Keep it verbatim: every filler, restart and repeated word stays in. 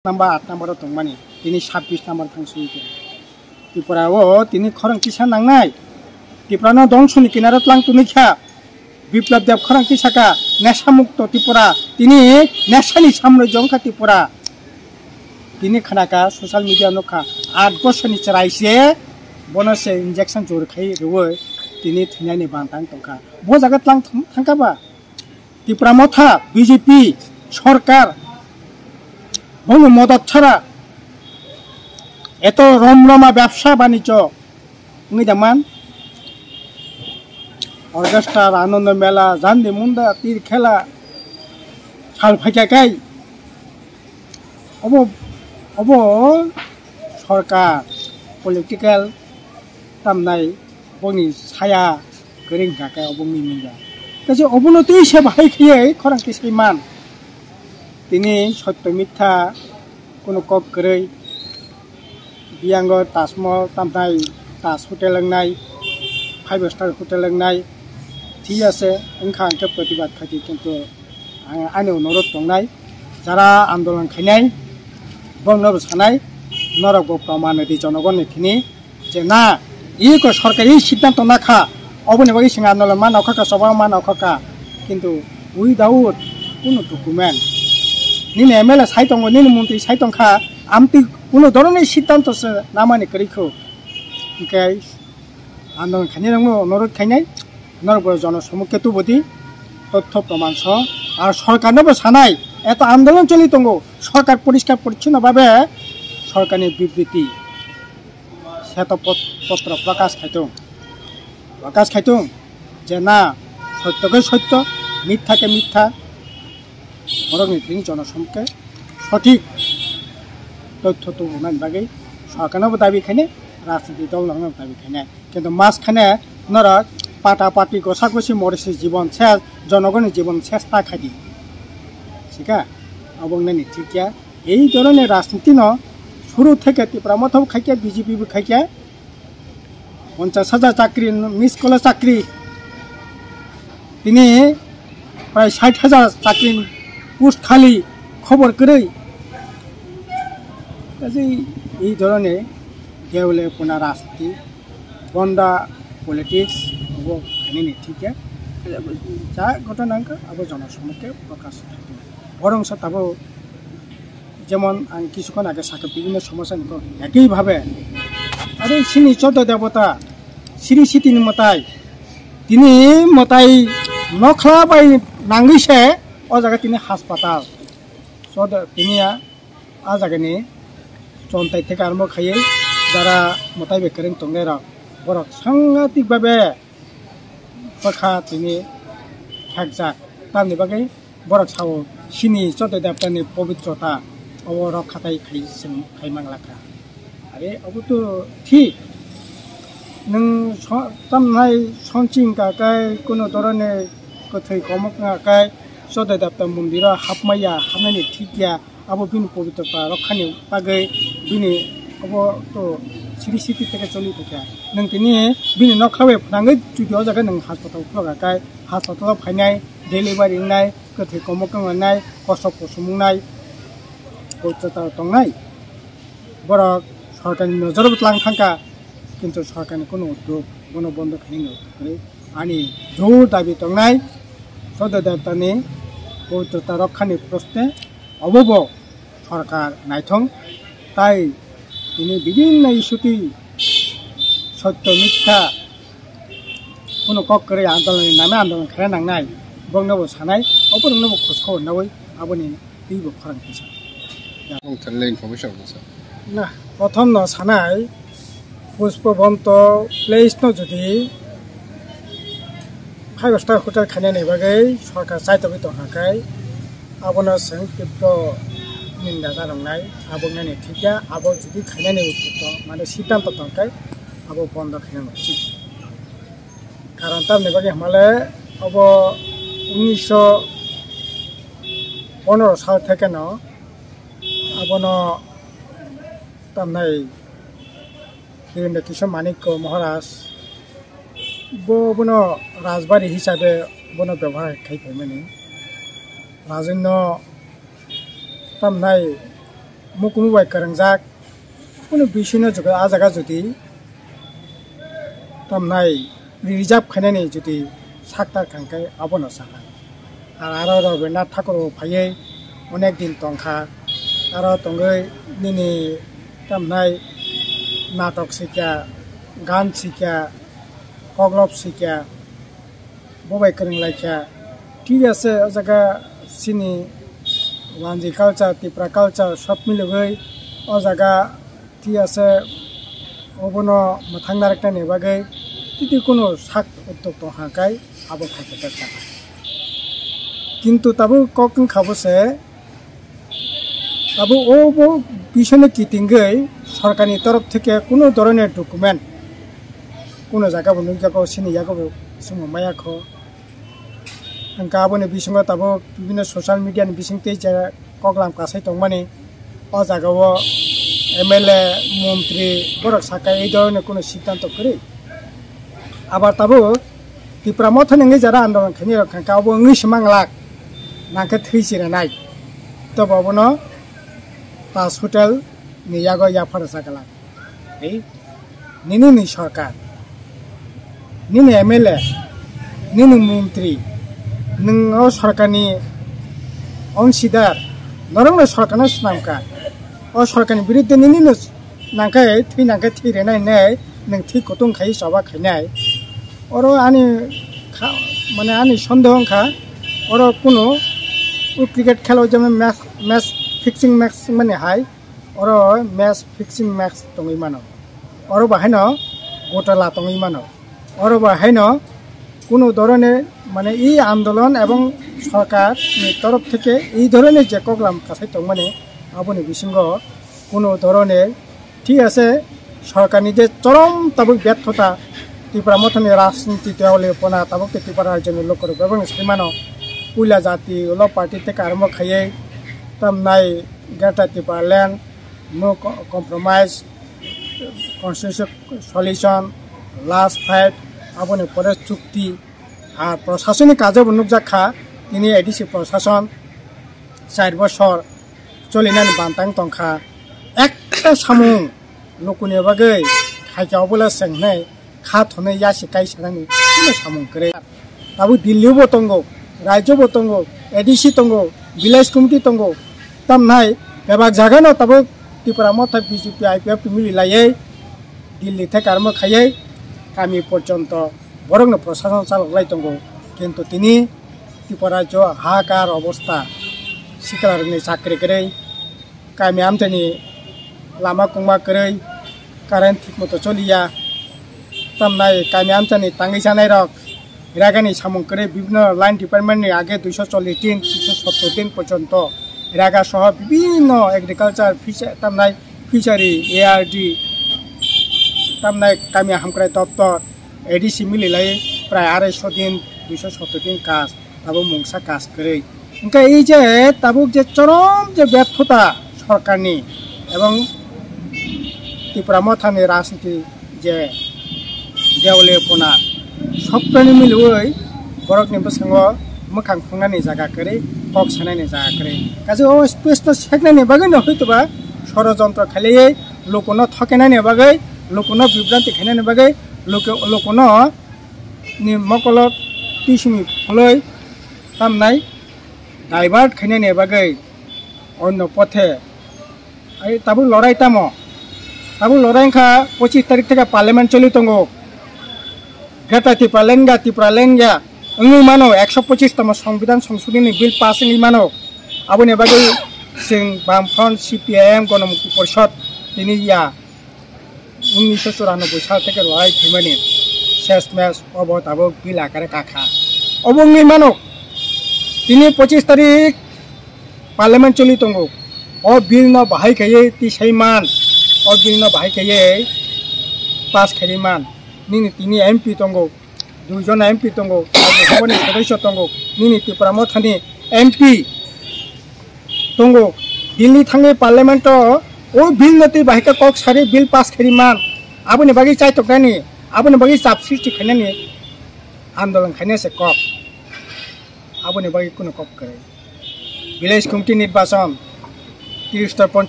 number, aat number o tongmani, tini sabbish number thang sui khe. Tripura o tini khorang kisa nangnai. Tripura no dongsoni kinaro tlang tuni kha. Biplab Deb khorang kisa ka, nesa mukto Tripura, tini nesani samroi jong kha Tripura. Tini khana ka social media nukha, aat bosoni chwrai se, bono se injection jor khai rwoi, tini thwinani bantang tongkha. Bo jaga tlang thang-, thangkha ba? Tipra Motha, B J P sorkar, bongni modot chara eto rom roma bebsa banijo wngwi da man. Orchestra, Anando Mela, Jandi Munda, Tir Khela sal phaikha kai obo, obo sorkar political tamnai bongni saya kwrwi hwnkha khe obo wngwi manya. Kaisa obono twi se bahai khaiwi khorang tisai man. Tini sotto mitha kunu kok kwrwi. Biyango Taj Mahal tamnai, Taj Hotel wngnai, five star hotel wngnai. Thik ase, wngkha hwnkhe protibad khaidi, kintu ang ani onurodh tongnai, jara andolon khainai, bongno bo sanai, norok bo proman rwdi jonogonni thini. Je na, iko sorkari siddhanto nakha, oboni bagwi chwng andolon ma nokha ka, choba ma nokha ka, kintu without kunu document. Nini M L A sai tongo, nini montri sai tongkha, amtwi kunu dhoronni siddhanto se namani kwrwi kho. Hwnkhe andolon khainai rokno onurodh khainai, norok bo jono somukhe tubudi, tothyo proman so, ar sorkarno bo sanai, eto andolon choli tongo, sorkar poriskar porichonno babe sorkarni bibriti. Seto pot-, potro prakash khaitung, prakash khaitung je na sotto khe sotto, mitha khe mitha, borokni thini jono somukhe sothik tothyo tubunani bagwi sorkarno bo dabi khainai, rajniti dol rokno bo dabi khainai, kintu mas khane norok pata pati gosa gosi morisi jibon ses, jonogonni jibon ses ta khaidi, thik kha? Obo wngnani thik ya. Ei dhoroner rajniti no suru theke Tipra Motha bo khaikha, B J P bo khaikha, ponchash hajar chakri, miss call chakri, tini prai sait hajar chakri post khali, khobor kwrwi. Kaje ei dhoroner deole puna rajniti, bonda politics, obo khainani thik ya. Ja ghotona wngkha abo jono somukhe prakash thaitung. Borok wngsa tabuk jemon ang kisukhan age sakha bibhinno somosa ni kok ekhi bhabe aro chini choddo debota Sri Siti ni mwtai, tini mwtai nokhla bai nangwi se o jaga tini haspatal choddo tini ya. A jagani chontai theke armo khaiwi jara mwtai bai kwrwng tongnai rok, borok sangatik babe bwkha tini khakjak. Tamni bagwi borok sao chini choddo debota ni pobitrota obo rok khatai khai chwng khai manglakha. Are obo to thik, nwng so-, tamnai sonching ka kai, kuno dhoroner kwthwi komok wngkha kai, choddo debota mondiro hapmaya, hapnani thik ya. Abo bini pobitrota rokhani bagwi bini obo to Sri Siti theke choli thakya. Nwng tini bini nokha bai phnangwi jodi o jaga nwng haspatal khulok kha kai, haspatal o phainai, delivery wngnai, kwthwi komok wngnai, kosok kusum wngnai, pobitrota tongnai. Borok sorkarni nojoro bo tlang thangkha, kintu sorkarni kunu uddog bono bondo khainani uddog kwrwi. Ani jor dabi tongnai, choddo debotani pobitrota rokhani proshne obo bo sorkar naithong, tai tini bibhinno issue twi sotto mitha kunu kok kwrwi andolonni name andolon khaina nangnai, bongno bo sanai, oborokno bo khoj khobor naui aboni twibo khorang kisa. Ang thanle information rwsa. Na, prothom no sanai, Pushpa Bonto place no jodi five star hotel khainani bagwi sorkar chaitogwi tongkha khe, abono chwng tibro ninda janoknai, abo wngnani thik ya, abo jodi khainani uchitkha, mane siddhanto tongkha, abo bondo khainani uchit. Karon tamni bagwi hwnmale obo unisho ponero sal thekeno abono tamnai Hirendra Kishore Manikya Maharaj bo bono rajbari hisabe bono bebohar khai phaimani. Rajwino tamnai mukumu bai kwrwngjak, kunu bisino juda a jaga judi tamnai reserve khainani judi saktar khankhe abono sanai. Ar aro Rabindranath Thakur bo phaiwi onek din tongkha, aro tongwi nini tamnai natok sikya, gan sikya, koklop sikya, bo bai kwrwng laikha. Thik ase, o jaga chini Wanji culture, Tipra culture sob milogwi o jaga thik ase, obono mwthang narwknani bagwi titi kunu sak uddok tongkha kai abo khaikhe ta chana. Kintu tabuk kok wngkha bo se, tabuk o bo bisino kitingwi sorkarni torof theke kunu dhoroner document kunu jaga bo nukjago, sini yago bo chwngno maya kho. Hwnkhe aboni bisingo tabuk bibinno social media ni bising tei je koklam kasai tongmani, o jaga o M L A, montri borok sakai ei dhoroner kunu siddhanto kwrwi. Abar tabuk Tipra Motha ni wngwi jara andolon khainai rok kha, abo wngwi se manglak, nangkhe thwi chirinai. Tobo abono Taj Hotel ni yago yaphar sa glak. Ei, nini ni sorkar, nini M L A, nini montri, nwng o sorkarni ongsidar, norokno sorkarno swnamkha. O sorkarni biruddhe nini no nangkhe thwi nangkhe thwi rwnai hinwi nwng thwi kutung khai choba khainai. Oro ani kha-, mane ani sondeho wngkha, oro kunu o cricket khelo jemon match, match fixing match mani hai, oro match fixing match tongwi mano, oro bo haino gotala tongwi mano, oro bo haino kunu dhoroner mane ei andolon ebong sorkar ni torof theke ei dhoroner je koklam kasai tongmani aboni bisingo kunu dhoroner thik ase sorkarni je chorom tabuk berthota Tipra Mothani rajniti deole pona tabuk te Tripura rajyoni lokorok bebak sai mano puila jati ulo party theke arombo khaiwi tamnai Greater Tipraland, no co-, compromise, consensus solution, last fight, aboni pore chukti. Ar proshasoni kajo bo nukjak kha, tini A D C proshason char bosor cholinani bantang tongkha. Ekta samung lukuni bagwi khaikya obole seng hinwi kha thonwi yasi kai sanani kuno samung kwrwi. Tabuk Delhi bo tongo, rajyo bo tongo, A D C tongo, village committee tongo, tamnai bebak jagano tabuk Tipra Motha B J P I P F T mili laiwi Delhi thai karmo khaiwi kami porjonto borokno prosason chaloklai tongo, kintu tini Tripura rajyo hahakar obostha, siklarokni chakri kwrwi, kami amchaini lama kungma kwrwi, current thik moto choliya, tamnai kami amchaini tangwi chanairok ragani samung kwrwi bibhinno line department ni age duiso chollish din, duiso sottor din porjonto raga soho bibhinno agriculture, fisher-, tamnai fishery, A R D, tamnai kami hamkrai doptor, A D C mili lai prai arai so din, duiso sottor din kaj. Tabuk mungsa kaj kwrwi. Hwnkhe ei je tabuk je chorom je berthota sorkarni ebong Tipra Mothani rajniti je deole pona soptani milwi borokni bwskango mwkhang phungnani jaga kwrwi, kok sanani jaga kwrwi. Kaisa o space no seknani bagwi no hwitoba sorojontro khlaiwi lukuno thokenani bagwi, lukuno bibranti khainani bagwi, luku-, lukuno ni mokolo tisingni phlwi tamnai divert khainani bagwi onno pothe. Ai tabuk lorai tamo? Tabuk lorai wngkha pochis tarik theke parliament choli tongo. Greater Tipraland ga, Tipraland ga wngwi mano, ekso pochis tamo Songbidan Songshodini bill pass wngwi mano. Aboni bagwi chwng Bamfront, C P I M, Gonomukti Porishod tini ya. Unnisho churanobboi sal theke rohai phaimani sesmes obo tabuk bill akare kakha. Obo wngwi mano, tini pochis tarik parliament choli tongo. O bill no bahai khaiwi tisai man, o bill no bahai khaiwi pass khaiwi man. Nini tini M P tongo, duijon M P tongo, Rajya Sabha ni sodosyo tongo, nini Tipra Mothani M P tongo. Delhi thangwi parliament o o bill no twi bahai khe kok sari bill pass khairi man. Aboni bagwi chaitoknani, aboni bagwi chap sristi khainani andolon khaina se kok. Aboni bagwi kuno kok kwrwi. Village committee nirbachon, Tristopon